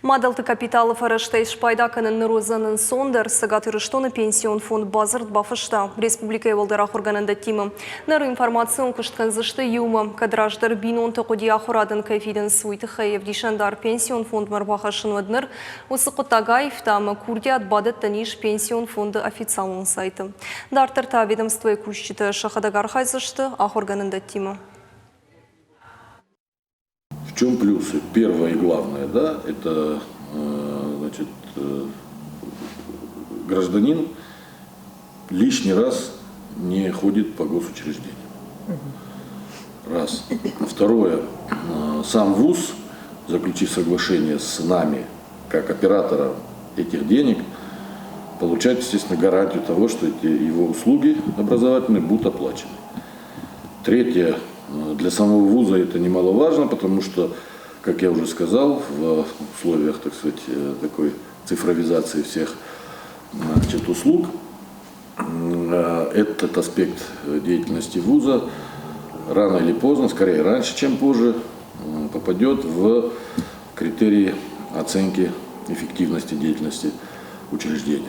Мадӕлты капиталы фӕрӕзтӕй спайда кӕнын ныр уыдзӕн ӕнцондӕр. Цӕгат Ирыстоны пенсион фонд бадзырд бафыста республикӕйы уӕлдӕр ахуыргӕнӕндӕттимӕ. Ныр информацион куыст кӕндзысты иумӕ. Кӕд раздӕр бинонты хъуыди ахуырадӕн кӕй фидынц, уый тыххӕй ӕвдисӕндар пенсион фондмӕ ӕрбахӕссын, уӕд ныр уыцы хъуыддаг аивта ӕмӕ курдиат бадӕттӕн ис пенсион фонды официалон сайты. Дарддӕр та ведомствойы кусджытӕ сӕхӕдӕг архайдзысты ахуыргӕнӕндӕттимӕ. В чем плюсы? Первое и главное, да, это значит, гражданин лишний раз не ходит по госучреждениям. Раз. Второе. Сам ВУЗ, заключив соглашение с нами, как оператором этих денег, получает, естественно, гарантию того, что эти его услуги образовательные будут оплачены. Третье. Для самого вуза это немаловажно, потому что, как я уже сказал, в условиях, так сказать, такой цифровизации всех, значит, услуг, этот аспект деятельности вуза рано или поздно, скорее раньше, чем позже, попадет в критерии оценки эффективности деятельности учреждения.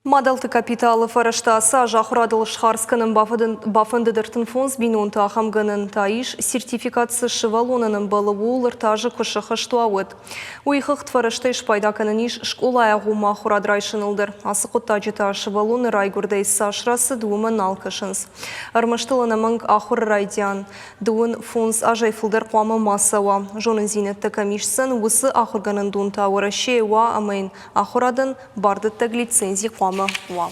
Мадӕлты капиталы фӕрӕзтӕ ацы аз ахуырадыл схардз кӕнын бафӕндыд 35 бинонты ахӕм гӕнӕн та ис, сертификат цы сывӕллонӕн ӕмбӕлы, ууыл ӕртӕ азы куы сӕххӕст уа, уӕд. Уый хыгъд фӕрӕзтӕй спайда кӕнӕн ис скъолайы агъоммӕ ахуырад райсыныл дӕр. Ацы хъуыддаджы та сывӕллоны райгуырдӕй цас рацыд, уымӕ нал кӕсынц. Ӕрмӕст ыл ӕнӕмӕнг ахуыры райдиан 35 азӕй фылдӕр хъуамӕ ма цӕуа. Зонындзинӕдтӕ кӕм исдзӕн, уыцы ахуыргӕнӕндон та Уӕрӕсейы уа ӕмӕ йын ахуырадӕн бардӕттӕг лицензи хъуамӕ уа.